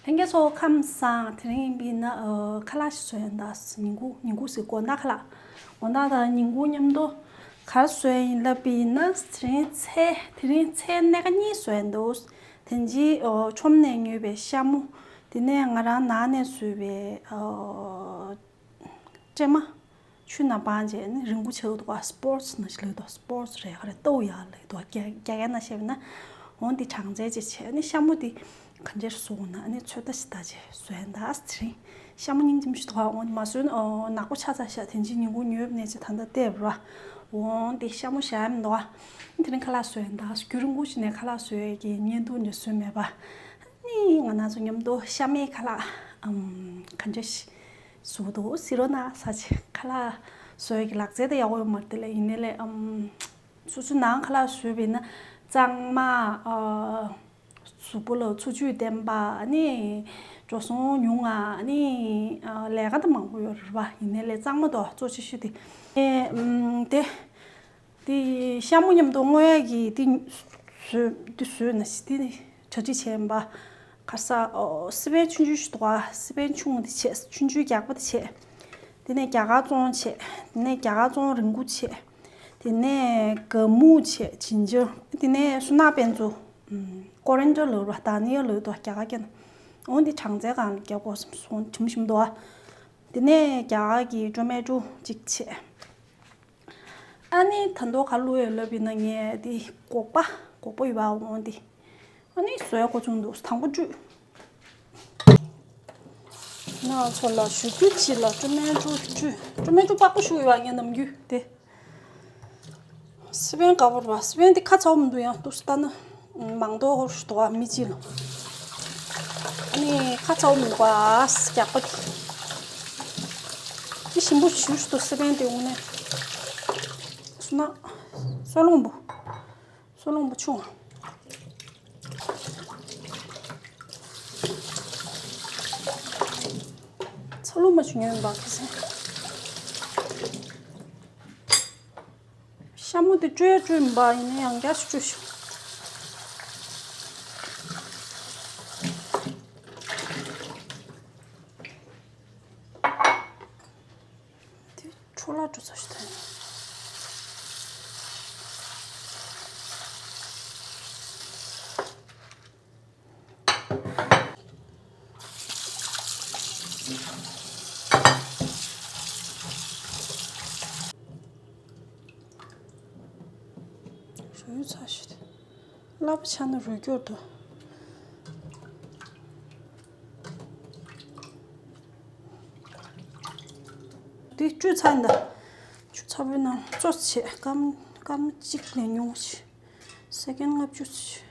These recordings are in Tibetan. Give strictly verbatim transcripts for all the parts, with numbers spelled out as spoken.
ལྷན་རྒྱས་ཚོ་ཁམས་བཟང་། དེ་རིང་ཡིན་པ་ཡིན་ན་ཨ་ཁ་ལག་ཞིག་བཟོ་ཡིན་ད། ཉིན་གུང་ཉིན་གུང་ཟེར་དགོས་ན་ཁ་ལག་དགོང་དག་དང་ཉིན་གུང་མཉམ་དུ་ག་རེ་བཟོ་ཡིན་ལབ་པ་ཡིན་ན། དེ་རིང་ཚལ་དེ་རིང་ཚལ་སྣ་ཁ་གཉིས་བཟོ་ཡིན་འདུག་དེ་རྗེས་ཨ་ཁྲོམ་ནས་ཉོས་པའི་ཤ་མོ། དེ་ནས་ང་རང་ནང་ནས་བཟོས་པའི་ཨ་སྲན་མ། ཆུ་ནང་སྦངས་བྱས་ནི་རིང་པོ་བྱས་འདུག་ག་སྤོར་སི་ནང་བཞིན་ལབ་འདུག་སྤོར་སི་རེད། ག་རེ་ཏོའུ་ཡག་ལབ་འདུག་རྒྱ་རྒྱ་སྐད་ནང་བཤད་པ་ན། འོ་འདི་གྲང་ཚལ་ཅིག་བྱས་ནི་ཤ་མོ་འདི་ག་འདྲས་བཟོ་ན་ནི་ཚོད་ལྟ་ཞིག་ད་ཅིག་བཟོས་ཡིན་ད། དེ་རིང་ཤ་མོ་སྙིང་རྗེ་མོ་ཞིག་འདུག་ག་འོ་འདི་མ་བཟོས་ན་ཨོ་ནག་པོ་ཆགས་ཚར་ཤག་དེ་རྗེས་ཉིན་གུང་ཉོས་པ་ནས་ཅིག་ད་ལྟ་བལྟས་པ་ར། འོ་འདི་ཤ་མོ་བཞག་ཡ་མི་འདུག་ག་དེ་རིང་ཁ་ལག་བཟོས་ཡིན་ད། རྒྱུན་རིང་པོ་ཞིག་ནས་ཁ་ལག་བཟོ་ཡས་ཀྱི་བརྙན་ཐུང་འདི་བཟོས་མེད་པ། ནི་ང་རང་ཚོ་མཉམ་དུ་ཤ་མེད་ཁ་ལག་ཨམ་ག་འདྲས་ཞིག་བཟོ་འདུག་ཟེར་རོགས་གནང་ཟེར་བྱས། ཁ་ལག་བཟོ་ཡག་གི་ལག་རྩལ་དེ་ཡག་པོ་ཡོད་མ་རེད་དེ་ལས། ཡིན་ནའི་ལས་ཨམ་སོ་སོའི་ནང་ཁ་ལག་བཟོས་པ་ཡིན་ན་གཙང་མ། ཨ་གཟུགས་པོ་ལ་འཚོ་བཅུད་ལྡན་པ། ཨ་ནི་འགྲོ་སོང་ཉུང་ང་། ཨ་ནི་ཨ་ལས་ཀ་དེ་མང་པོ་ཡོད་རེད་པ། ཡིན་ནའི་ལས་གཙང་མ་དེ་གཙོ་ཆེ་ཤོས་དེ། ཨེ་ཨམ་དེ། དེ་ཤ་མོ་མཉམ་དུ་བརྔོས་ཡག་གི་དེ་བཟོས་དེ་བཟོས་ན་ཞིག་དེ་གྲ་སྒྲིག་བྱས་ཡིན་པ། ག་རེ་ཟ། ཨོ་སི་པན་ཆུང་ཆུང་ཞིག་འདུག་ག་སི་པན་ཆུང་དེ་བྱས། ཆུང་ཆུང་རྒྱགས་པ་དེ་བྱས། དེ་ནས་རྒྱ་གར་བཙོང་བྱས། དེ་ནས་རྒྱ་གར་བཙོང་རིང་པོ་བྱས། དེ་ནས་ག་མུ་བྱས། ཇིན་ཇར། དེ་ནས་སུ་ནག་པན་ཙུ། ཀོ་རེན་ཌར་ལབ་ར། དྷ་ནི་ཡ་ལབ་འདུག་རྒྱ་གར་སྐད་ནང་། འོ་འདི་གྲང་ཚལ་སྒང་ལ་རྒྱག་དགོས་བསམ་སོང་། དྲིམ་ཞིམ་འདུག་ག་དེ་ནས་རྒྱ་གར་གྱི་ཊོ་མེ་ཊོ་གཅིག་བྱས། ཨ་ནི་ད་དུང་ག་རེ་བླུགས་ཡོད་ལབ་པ་ཡིན་ན། ངས་འདི་སྒོག་པ་སྒོག་པ་ཡོད་པ། འོ་འདི་ཨ་ནི་བཟོ་ཡག་གོ་བྱུང་འདུག་དང་པོ་བཀྲུས། ང་ཚོ་ལ་ཞུ་རྒྱུ་ཅིག་ལ་ཊོ་མེ་ཊོ་བཀྲུས། ཊོ་མེ་ཊོ་པགས་པ་བཤུ་ཡོད་པ། ངས་ནམ་རྒྱུན་དེ། སི་པན་དཀར་པོ་རེད་པ། སི་པན་དེ་ཁ་ཚ་པོ་མི་འདུག་ཡང་འདུག་སེ་ལྟ་ན་མང་དོ་འདུག་ག་མི་གཅིག་ལ། ཨ་ནི་ཁ་ཚ་པོ་མི་འདུག་ག་རྒྱགས་པ་དེ། དེ་ཞིམ་པོ་ཞེ་པོ་ཞིག་འདུག་སི་པན་དེ་དངོས་གནས། སོ་ན། སོལ་རླུང་པོ། སོལ་རླུང་པོ་ཆུང་བ། ཚ་ལུ་མ་ཆུ་ཉོས་པ་ཁ་སང་། ཤ་མོ་དེ་བཀྲུས་བཀྲུས་མིན་པ། ཡིན་ན་ཡང་རྒྱགས་ཤིག་བཀྲུས་ཤོག་དེ་འཕྲོ་བརླག་འགྲོ་ཚར་ཤག་ད། རུལ་ཚར་ཤག་ད། སླ་པོ་ཆགས་ན་རུལ་སྐྱོར་འདུག་འདི་བཀྲུས་ཚར་ཡིན་ད། བཀྲུས་ཚར་བའི་ནང་བཙོས་བྱས། སྐར་མ་སྐར་མ་གཅིག་ལས་ཉུང་བ་བྱས། སེ་ཀེན་ལྔ་བཅུ་བྱས།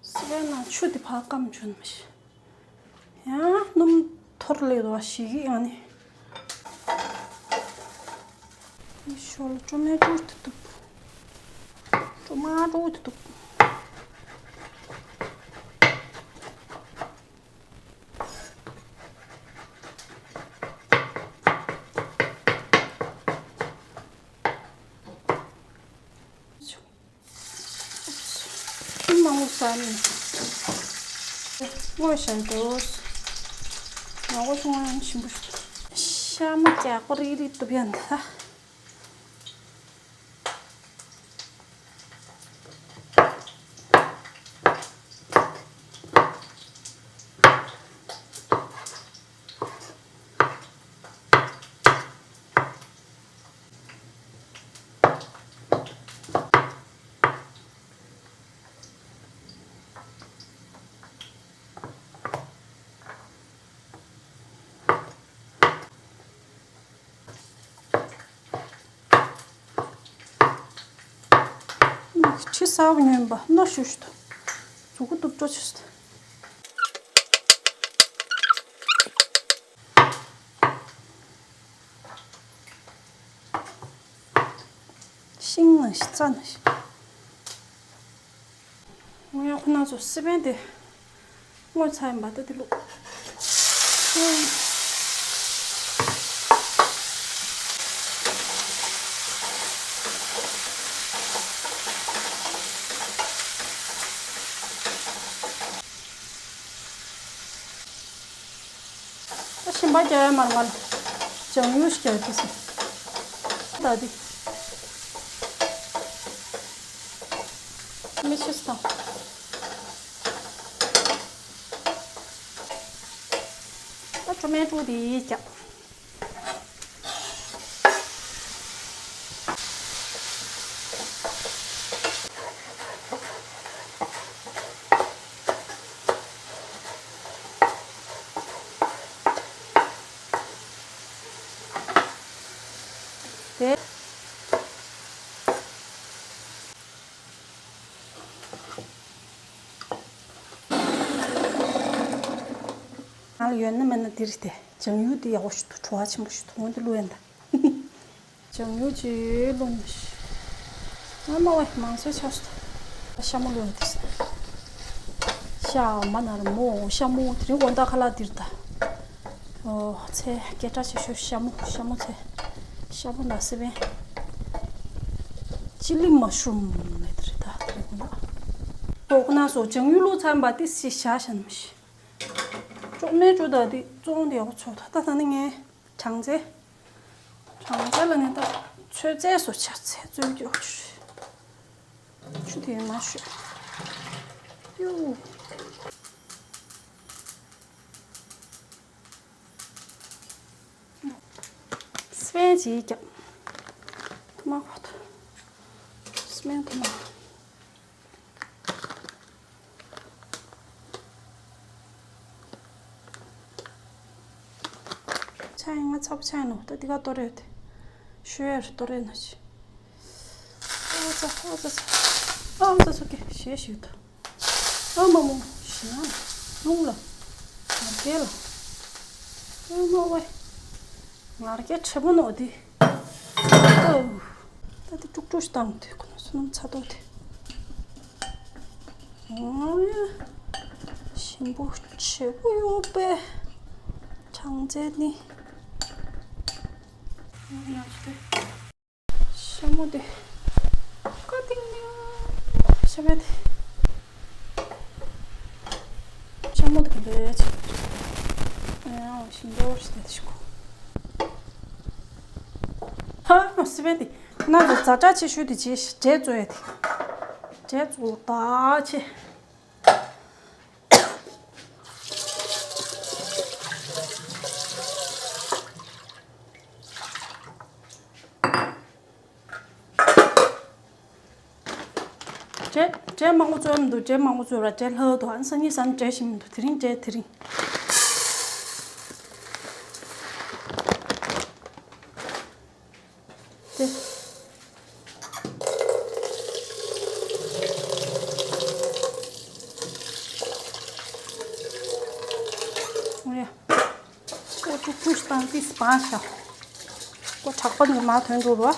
སི་པན་ནང་ཆུ་དེ་ཕར་སྐམ་བྱུང་ནི་མ་གཞི། ཡང་སྣུམ་འཐོར་ལེ་འདུག་ག་ཞིག་གི་ཡང་ནི། ཤོ་ལོ་ཊོ་མེ་ཊོ་དེ་འདུག་ཊོ་མ་ཊོ་དེ་འདུག་ཨུམ། མང་པོ་ཟ་ནས་སྔོ་ཞིང་འདུག་ང་འོ་སོང་ཡང་ཞིམ་པོ་ཞིག་ཤ་མོ་རྒྱགས་པ་རིག་རིག་འདུག་ཡ་འདི་ད། དྲི་ཟ་བ་ཉོན་པ་རྣོ་ཤུ་ཤུ་དང་། མཛུ་གུ་གཏུབ་འགྲོ་ཆུ་སུ་དང་། ཤིང་ནང་བཞིན་རྩྭ་ནང་བཞིན། ཁོ་ན་ཚོ་སི་པན་དེ་བརྔོས་ཚར་ཡིན་པ་ད་དེ་བླུགས། ད་ཞིམ་པ་རྒྱག་ཡ་མ་རེད། ང་ལ་ལྗང་གཡུ་ཞིག་རྒྱག་དགོས་ཟེར། ད་འདི་མི་ཆེ་སྟངས། ད་ཊོ་མེ་ཊོ་དེ་རྒྱག་དེ། ང་ལ་ཡོད་ན་མེད་ན་འདིར་དེ་ལྗང་གཡུ་འདི་ཡག་པོ་ཞིག་འདུག་བྲོ་བ་ཆེན་པོ་ཞིག་འདུག་འོན་ཏེ་བླུགས་ཡོད་ད། ལྗང་གཡུ་ཅིག་བླུགས་ནས། ཨ་མ་ཝེ་མང་སོས་ཆགས་སོང་། ཤ་མོ་བླུགས་ཡོད་དེ། ཤ་མ་ན་ར་མོ་ཤ་མོ་དེ་རིང་དགོང་དག་ཁ་ལག་འདིར་ད། ཨོ་ཚེ་སྐད་གྲགས་ཆེ་ཤོས་ཤ་མོ་ཤ་མོ་ཚེ། ཤ་མོ་ན་སི་པན། ཅི་ལི་མ་ཤུམ་མེད་རེད་ད་དེ་རིང་དགོང་དག་ཁོ་ན་སོ་ལྗང་གཡུ་བླུགས་ཚར་བ་དེ་སི་ཤ་ཤ་ནམ་ཤི། ཅོག་མེ་ཅོ་ད་དེ་བཙོང་དེ་ཡག་པོ་ཚོ་ད་ད་ད་ནི་ངས་གྲང་ཚེ། གྲང་ཚེ་ལ་ནི་ད་ཚོད་རྫས་སོ་ཆ་ཚེ་བཙོང་རྒྱུ་ཆུ་དེ་མ་ཤོད། ཡུ། སི་པན་ཅིག་རྒྱབ། ཐོ་མ་ཁོ་ཐོ། སི་པན་ཐོ་མ། ཆ་ཡིན་ང་ཚ་པོ་ཆ་ཡིན་ནོ་ད་འདི་ག་ཏོ་རེད། ཤོད་ཡར་ཏོ་རེད་ནོ་ཅི། ཨ་ཙ་ཨ་ཙ་ཙ། ཨ་ཙ་ཙ་ཀེ་ཞེ་ཞིག་ད། ཨ་མ་མོ་ཞེ་ན་རླུང་ལ། ངར་སྐད་ལ། ཨ་མ་ཝེ། ངར་སྐད་ཆེ་པོ་ནོ་དེ། ཨོ། ད་དེ་དཀྲུག་དཀྲུག་ཞིག་བཏང་དེ་ཁོ་ན་བསོད་ནམས་ཚ་ཏོ་དེ། ཨོ་ཡ། ཞིམ་པོ་ཆེ་པོ་ཡོད་པས། གྲང་ཚད་ནི། ཤ་མོ་དེ། ཀ་ཏིང་ནི། ཤ་མེད་དེ། ཤ་མོ་དེ་ག་འདྲ་ཡ་ཆེ། ཨ་ཞིམ་པོ་ཞིག་དེ་ཤི་གོ། ཧ་སི་པན་དེ། ང་ཚོ་ཛ་དྲག་ཆེ་ཤོས་དེ་བྱས་ཤིག་འབྲས་བཙོ་ཡ་དེ། འབྲས་བཙོ་ད་ཆེ། འབྲས་འབྲས་མང་པོ་བཙོས་མི་འདུག་འབྲས་མང་པོ་བཙོས་ར་འབྲས་ལྷག་འདུག་ཨ་ནི་སང་ཉིན་སང་འབྲས་ཞིམ་མི་འདུག་དེ་རིང་འབྲས་དེ་རིང་། དེ། འོ་ཡ། ཀོ་ཀྲུག་ཀྲུག་བཏང་སྟེ་སྤང་བྱ། ཀོ་གྲགས་པ་ནི་མ་ཐོན་འགྲོ་རོ།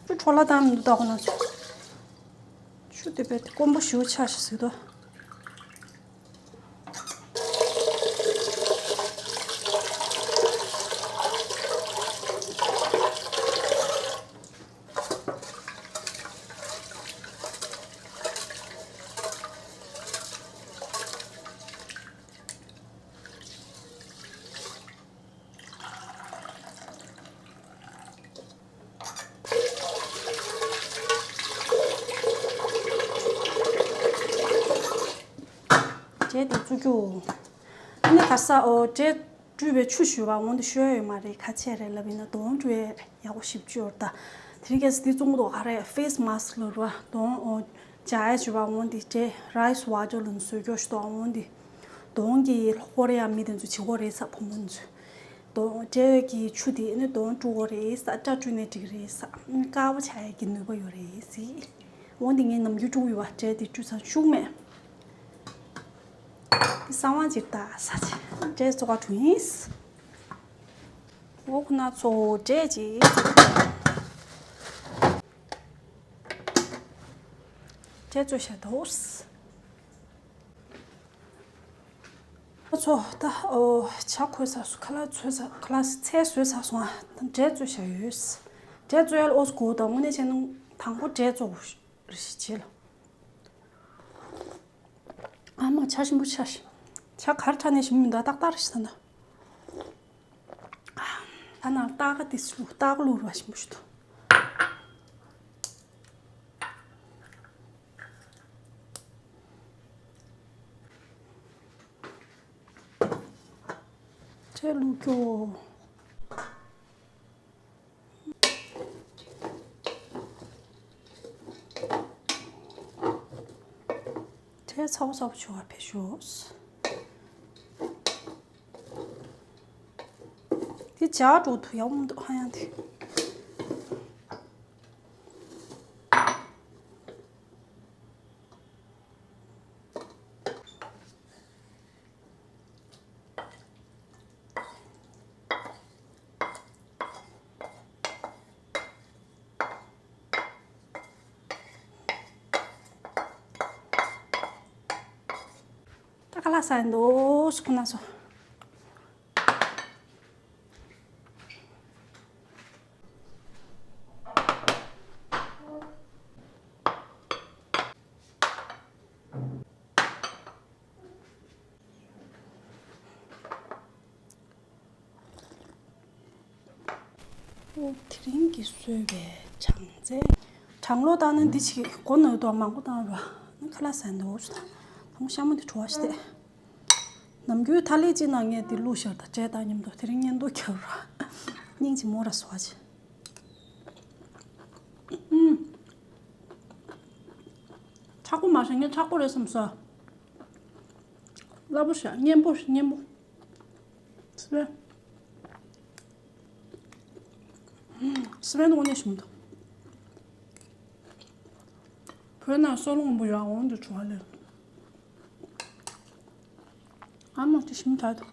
ཆུ་འཕྲོ་བརླག་བཏང་མི་འདུག་ད་ཁོ་ན་ཆུ། ཆུ་དེ་བས་དཀོན་པོ་ཞེ་པོ་ཆགས་ཤག་ཟེར་དོ། འབྲས་དེ་བཙོ་རྒྱུ། ཨ་ནི་ག་ས་འོ་འབྲས་བཀྲུས་པའི་ཆུ་ཞུ་བ་འོང་དུ་ཤོད་ཡོད་མ་རེད། ཁ་ཆེ་རེད་ལབ་ཡིན་ན་གདོང་བཀྲུས་ཡག་པོ་ཞིབ་བཅོས་ཡོད་ད། དེ་རིང་ཁ་སི་དེ་བཙོང་གི་འདུག་ཨ་རེད་ཕེ་སི་མ་སི་ཀི་ལབ་ར་གདོང་འོ་ཇ་ཡ་ཞུ་བ་འོང་དེ་འབྲས་རའི་སི་ཝ་ཊར་ལ་བཟོས་རྒྱུ་ཞུ་དོ་འོང་དེ། གདོང་གི་ཧོར་ཡ་མི་དེ་ཚོ་བྱི་གོ་རེད་ས་བུ་མོ་ཚོ། གདོང་འབྲས་ཀྱི་ཆུ་དེ་ནི་གདོང་བཀྲུ་གོ་རེད་ས་སྐྲ་བཀྲུས་ནས་འགྲིག་རེད་ས་དཀར་པོ་ཆགས་ཡ་གི་ནུས་པ་ཡོད་རེད་ཟེར། འོན་ཏེ་ངས་ནམ་རྒྱུན་བཀྲུ་གི་ཡོད་པ་འབྲས་དེ་བཀྲུས་ཚར་ཤུགས་མེད། དེ་གསང་བ་ཅིག་ལྟ་ས་ཆེ་འབྲས་བཙོ་ག་བྱུང་ཡིན། འོ་ཁོ་ན་ཚོ་འབྲས་ཅིག་འབྲས་བཙོས་བཞག་འདུག་ཁོ་ཚོ་ད་ཨོ་ཇ་ཁོལ་ཚར་སོང་། ཁ་ལག་བཟོས་ཚར། ཁ་ལག་ཚལ་བཟོས་ཚར་སོང་ཨ། ད་འབྲས་བཙོས་བཞག་ཡོད། འབྲས་བཙོས་ཡ་ལ་ཨོ་ཙི་གོ་དང་དངོས་གནས་བྱས་ན་དང་པོ་འབྲས་བཙོ་དགོས་རེད་ཞེས་བྱས་ལ། ཨ་མ་ཇ་ཞིམ་པོ་ཆགས་ཤིག་ཇ་གར་ཁྲ་ནས་ཞིམ་པོ་མི་འདུག་ཏག་ཏག་རེད་ཤི་ད་ན། ད་ན་སྟག་ག་དེ་སུ་སྟག་ག་ལུག་རུ་བ་ཞིམ་པོ་ཞིག་འདུག་ཁྲེ་ལུག་ཀྱོ། ཁྲེ་ཚ་བོ་ཚ་བོ་ཆུ་བ་ཕེ་ཤོས། དེ་ཇ་འགྲོ་དུ་ཡག་མོ་འདུག་ཧ་ཡང་དེ། ད་ཁ་ལག་ཟ་ཡི་འདུག་སུ་ཁོ་ན་སོ། དེ་རིང་གི་གསོལ་བའི་བྱང་རྩེ། གྲང་ལོ་བཏང་ན་འདི་ཅིག་སྒོ་ནང་དུ་མང་པོ་བཏང་ར། ཁ་ལག་ཟ་འདུག་ད་མོ་ཤ་མོ་འདི་བྲོ་བ་ཞིག་སྟེ། ནམ་རྒྱུན་ཐ་ལི་ཅི་ནང་ངས་འདི་བླུགས་ཤར་དང་བྲེ་དང་མཉམ་དུ་དེ་རིང་ཉན་དུ་ཁྱབ་ར། སྙིང་ཅི་མོ་ར་སོ་བ་ཅི། ཨུམ། ཁྲག་པོ་མ་ཤེས་ངས་ཁྲག་པོ་རེད་བསམ་སོ། སླ་པོ་ཤ་སྙན་པོ་སྙན་པོ། སི་པན། སི་པན་དངོས་གནས་ཞིམ་འདུག་བོད་ནང་སོལ་རླུང་པོ་ཡང་འོང་དུ་བྱུང་བ་ལས། ཨ་མ་དེ་ཞིམ་དྲགས་འདུག་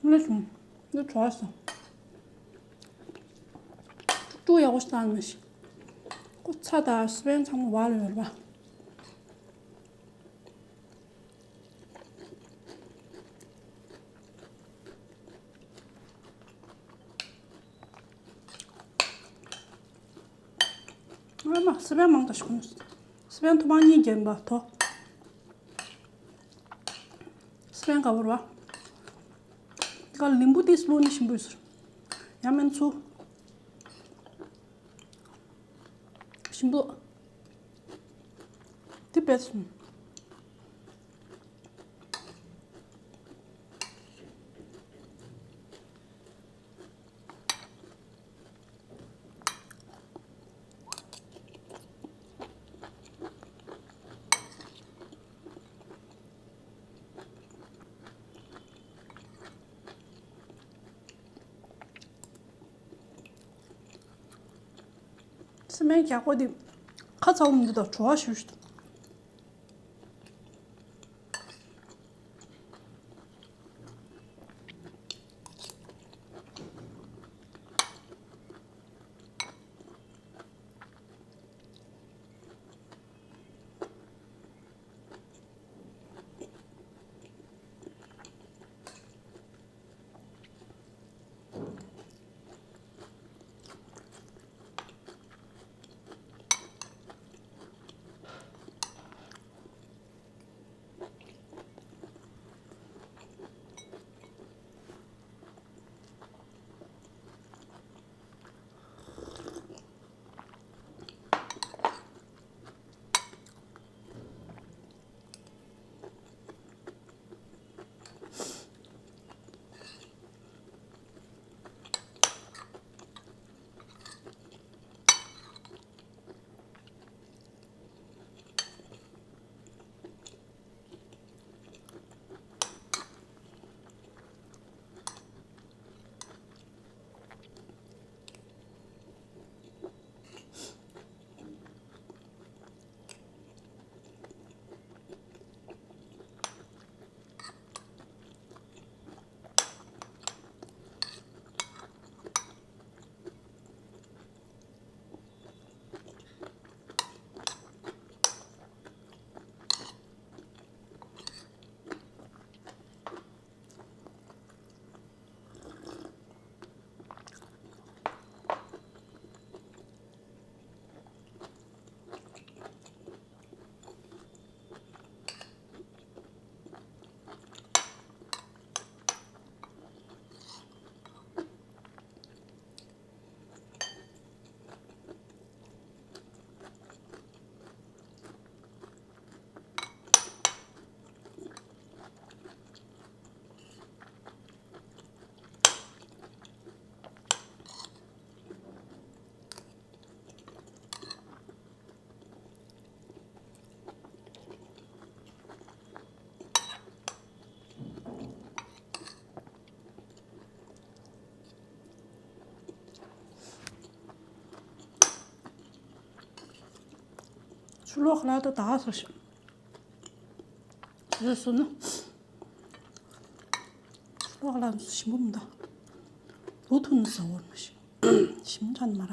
ངས་བྱུང་། འདི་གྲོགས་སོ། ཅུ་ཡག་པོ་ཞིག་བཏང་ནས་ཤིག་ཁོ་ཚ་དང་སི་པན་ཚང་མ་བར་ལ་ཡོད་རེད་པ། ཨ་མ་སི་པན་མང་དྲགས་ཤིག་སི་པན་ཐོ་མང་གཉིས་བརྒྱབ་པ་དོ། སི་པན་དཀར་པོ་རེད་པ། དེ་ག་ལིམ་བུ་ཏིས་བླུགས་ནི་ཞིམ་པོ་ཡོད་ཟེར། ཡང་མིན་ཚུ། ཞིམ་པོ། དེ་བེད་སོང་། སི་མེན་རྒྱག་པོ་འདི་ཁ་ཚ་བོ་མི་འདུག་ད་བྲོ་བ་ཞུ་ཞུ། ཆུ་ལོག་ལ་དོ་ད་སོ་ཞིག་རེད་སོ་ན། ཆུ་ལོག་ལ་ཞིམ་པོ་མི་འདུག་བུ་ཐུ་ནི་ཟ་བོར་མ་ཞིམ། ཞིམ་ཐན་མ་ར།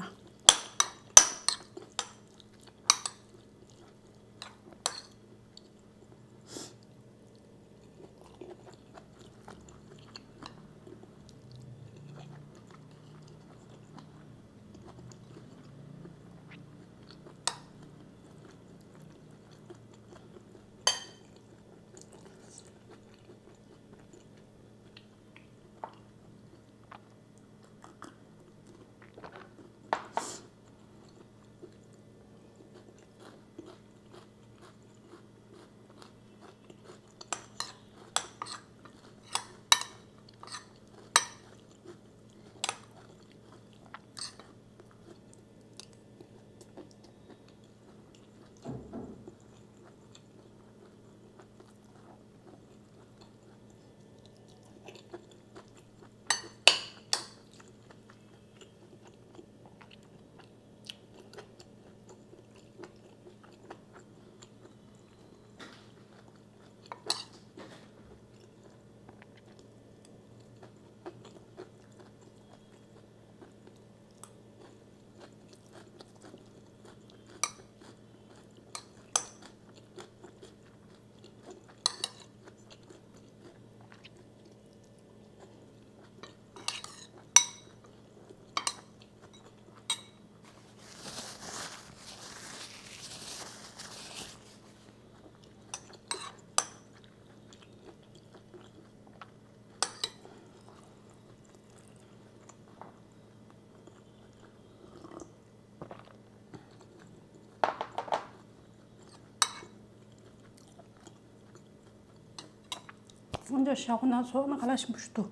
འོན་ཀྱང་ཤ་ཁོ་ན་ཚོ་ན་ག་ལ་ཞིམ་པོ་ཞིག་འདུག་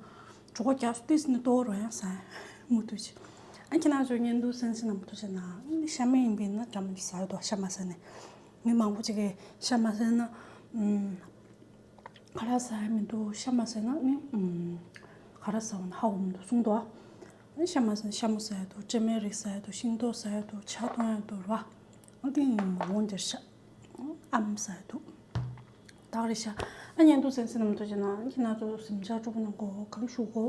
གྲོད་ཁོག་རྒྱགས་སུ་ཏིས་ནི་ཏོ་རོ་ཡང་ས་མུ་མཐུད་ཅིག་ཨ་ཁྱེད་རང་ཚོ་བརྙན་ཐུང་གསན་གཟིགས་གནང་མུ་མཐུད་བྱས་ན་ཤ་མེད་ཡིན་པས་ན་འདྲ་མི་འདུག་ཟ་ཡོད་དོ། ཤ་མ་ཟ་ནས་མི་མང་པོ་ཅིག་གིས་ཤ་མ་ཟ་ན་ཨུམ། ག་རེ་ཟ་ཡ་མི་འདུག་ཤ་མ་ཟ་ན་ནི་ཨུམ། ག་རེ་ཟ་འོ་ན་ཧ་གོ་མི་འདུག་གསུངས་འདུག་ཨ་ཤ་མ་ཟ་ན་ཤ་མོ་ཟ་ཡ་འདུག་སྤྲེ་མའི་རིགས་ཟ་ཡ་འདུག་ཤིང་ཏོག་ཟ་ཡ་འདུག་ཇ་འཐུང་ཡ་འདུག་ར། ཨ་དེ་འོང་འདིར་ཤ་ཨམ་ཟ་ཡ་འདུག་ད་ག་རེ་ཤ་ཨ་བརྙན་ཐུང་གསན་གཟིགས་གནང་མུ་མཐུད་བྱས་ན་ཁྱེད་རང་ཚོ་གཟིམ་འཇག་སྤྲོ་པོ་གནང་གོ། ག་ལེ་ཞུ་གོ།